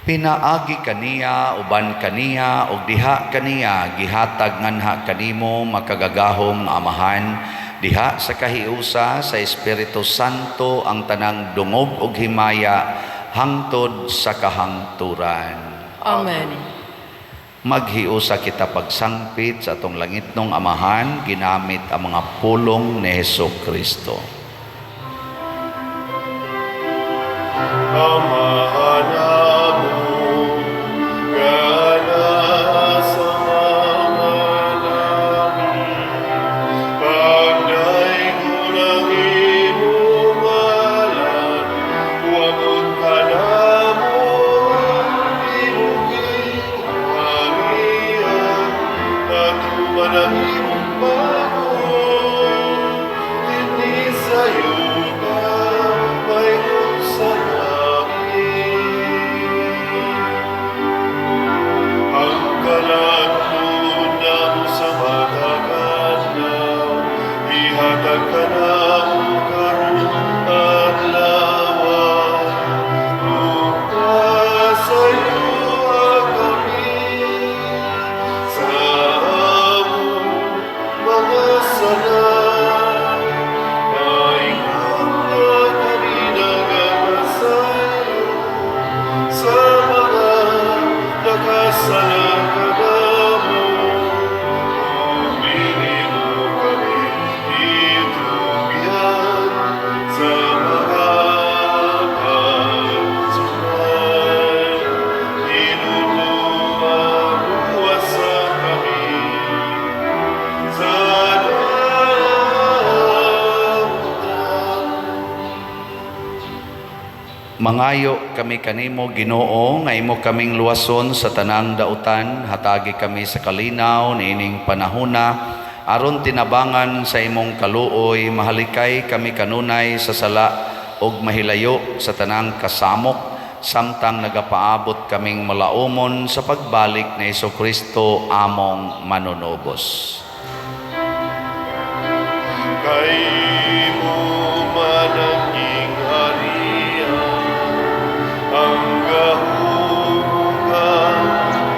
Pinaagi kaniya, uban kaniya ug diha kaniya, gihatag nganha kanimo, makagagahom nga Amahan, diha sa kahiusa sa Espiritu Santo, ang tanang dungog ug himaya hangtod sa kahangturan. Amen. Maghiusa kita pagsangpit sa atong langitnong Amahan ginamit ang mga pulong ni Hesus Kristo. Amahan amon, nga naa sa mga langit, pagdaygon ang imong ngalan, moabot kanamo ang imong gingharian, matuman ang imong bagod, dinhi sa yuta, mahimong sa langit. Ang kalan-on namo sa matag adlaw, ihatag kanamo karong adlaw. Ug pasayloa kami sa among mga sala, maingon nga kami nagapasaylo sa mga nakasala kanamo. Ug dili mo kami itugyan sa mga pagsulay. Hinumduma, luwasa kami sa dautan. Mangayo kami kanimo, Ginoo, nga imo kaming luwason sa tanang dautan. Hatagi kami sa kalinaw niining panahona aron tinabangan sa imong kaluoy mahalikay kami kanunay sa sala ug mahilayo sa tanang kasamok samtang nagapaabot kaming malaumon sa pagbalik ni Hesus Kristo among manunubos. Kay imo man ang gingharian, ang gahom ug ang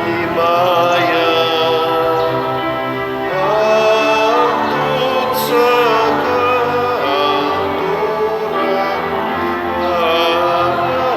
himaya, hangtod sa kahangturan. Amen.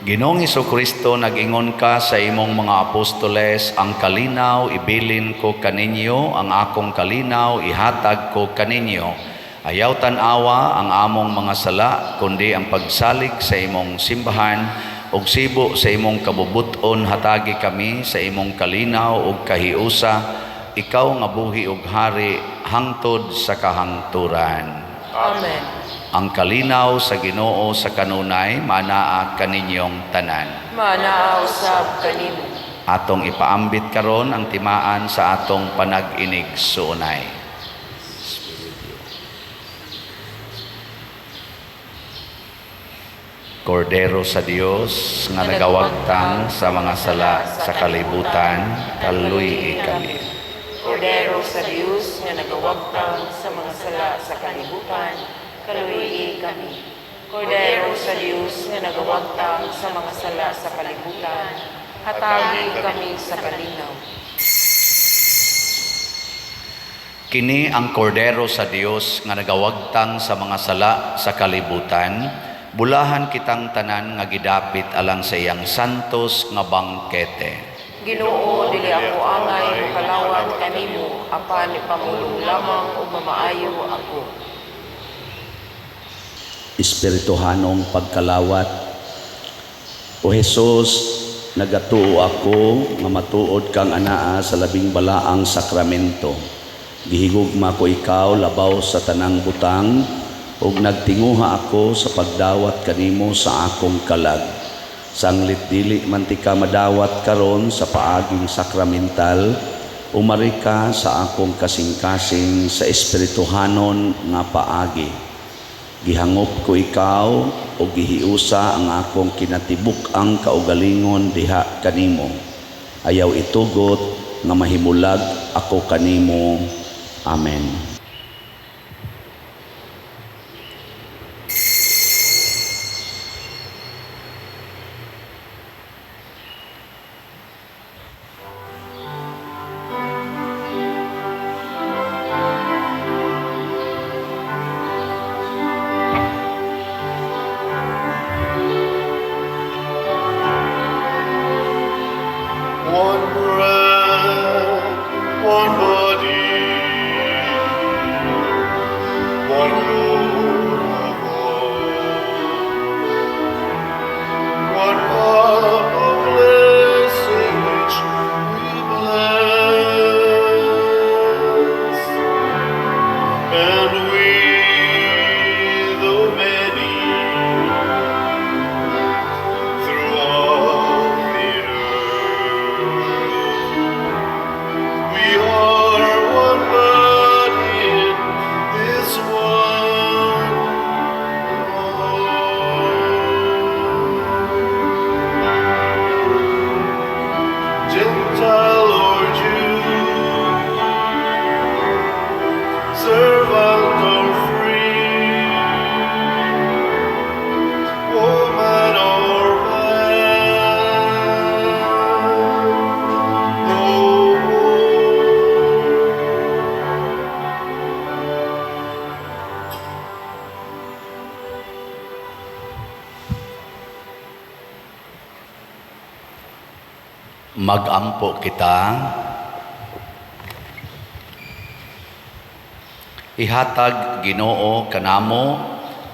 Ginoong Kristo, nag-ingon ka sa imong mga apostoles, "Ang kalinaw ibilin ko kaninyo, ang akong kalinaw ihatag ko kaninyo." Ayaw tan-awa ang among mga sala, kundi ang pagsalig sa imong simbahan, ug sibo sa imong kabubut-on hatagi kami sa imong kalinaw ug kahiusa, ikaw nga buhi ug hari hangtod sa kahangturan. Amen. Ang kalinaw sa Ginoo sa kanunay manaa kaninyong tanan. Manaa usab kanimo. Atong ipaambit karon ang timaan sa atong panag-inigsuonay. Kordero sa Dios nga nagawagtang sa mga sala sa kalibutan, kaluy kami. Kordero sa Dios nga nagawagtang sa mga sala sa kalibutan, kaluy kami. Kordero sa Dios nga nagawagtang sa mga sala sa kalibutan, hatagi kami sa kalinaw. Kini ang kordero sa Dios nga nagawagtang sa mga sala sa kalibutan, bulahan kitang tanan nga gidapit alang sa iyang santos nga bangkete. Ginoo, dili ako angay mokalawat kanimo, apan ipamulong lamang ug mamaayo ako. Espirituhanong pagkalawat. O Jesus, nagatuo ako nga matuod kang anaa sa labing balaang sakramento. Gihigugma ko ikaw labaw sa tanang butang ug nagtinguha ako sa pagdawat kanimo sa akong kalag. Sanglit dili man tika madawat karon sa paaging sakramental, umari ka sa akong kasing-kasing sa espirituhanon nga paagi. Gihangop ko ikaw o gihiusa ang akong kinatibuk-ang kaugalingon diha kanimo. Ayaw itugot nga mahimulag ako kanimo. Amen. One bread, one body, one Lord of all, one cup of blessing which we bless, and we, though many, throughout the earth, we are one body in this one Lord. Gentile or Jew, servant or free, woman or man, oh. Magampo kita. Ihatag, Ginoo, kanamo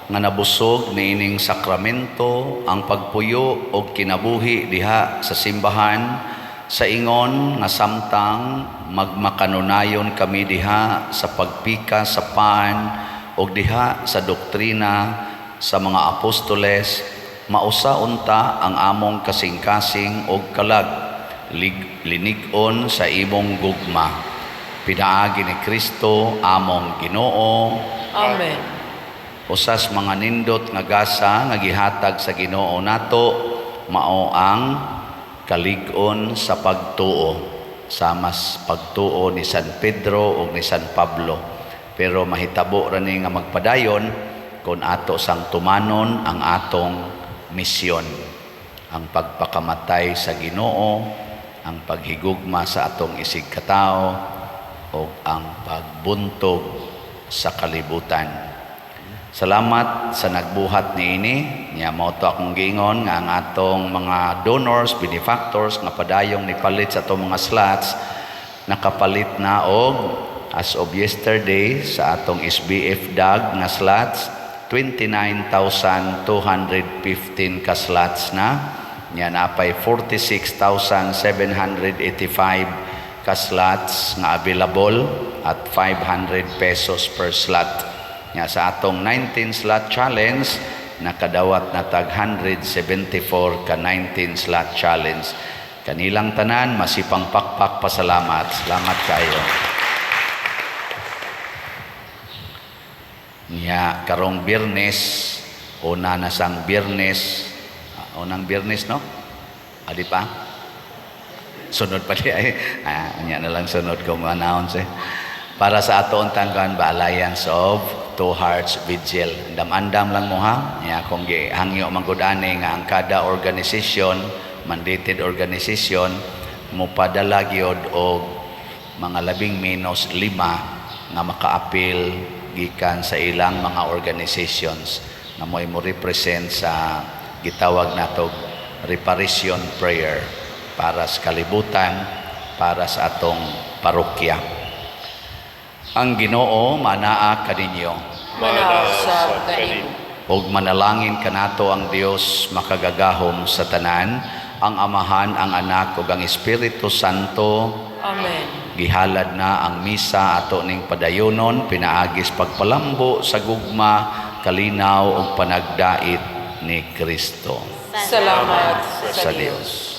nga nabusog niining sakramento ang pagpuyo og kinabuhi diha sa simbahan sa ingon nga samtang magmakanunayon kami diha sa pagpika sa pan og diha sa doktrina sa mga apostoles, mausa unta ang among kasing-kasing og kalag linig-on sa imong gugma, pinaagi ni Kristo among Ginoo. Amen. Usas mga nindot nga gasa nga gihatag sa Ginoo nato mao ang kalig-on sa pagtuo, samas pagtuo ni San Pedro ug ni San Pablo, pero mahitabo ra ni nga magpadayon kon ato sang tumanon ang atong misyon, ang pagpakamatay sa Ginoo, ang paghigugma sa atong isigkatao ug ang pagbuntog sa kalibutan. Salamat sa nagbuhat niini. Nya mao to akong giingon nga ang atong mga donors, benefactors nga padayong nipalit sa atong mga slots, nakapalit na og, as of yesterday, sa atong SBF DAG nga slots, 29,215 ka slots na. Nya napay 46,785 ka slots nga available at ₱500 per slot. Nya sa atong 19 slot challenge, nakadawat na tag 174 ka 19 slot challenge. Kanilang tanan, masipang pakpak pasalamat. Salamat kayo. Nya karong Biyernes, una na sang Biyernes, unang Biyernes, no? Adi pa? Sunod pa di ay. Nya na lang sunod ko ma-announce eh. Para sa ato tanggan ba, Alliance of Two Hearts Vigil. Andam-andam lang mo ha. Nya kung gihangyo man gud ani nga ang kada organization, mandated organization, mopadala gyud og mga labing menos lima nga makaapil gikan sa ilang mga organizations nga mo'y mo represent sa gitawag nato reparation prayer para sa kalibutan, para sa atong parokya. Ang Ginoo manaa kaninyo. Manaa usab kanimo. Ug manalangin kanato ang Dios makagagahom sa tanan, ang Amahan, ang Anak ug ang Espiritu Santo. Amen. Gihalad na ang misa, ato ning padayonon pinaagis pagpalambo sa gugma, kalinaw ug panagdait ni Kristo. Salamat Sa sa Dios. Dios.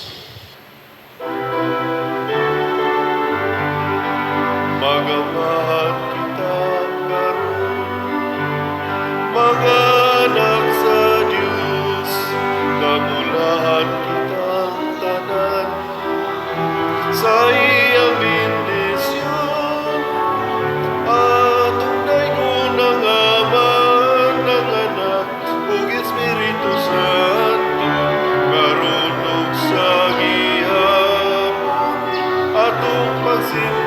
Mag-amahan kita karon, mga anak sa Diyos, Kamulahan kitang tanan sa iyang bendisyon. Atong daygon ang Ama, ang Anak, ug Espiritu Santo, karon ug sa gihapon, atong pagsimba.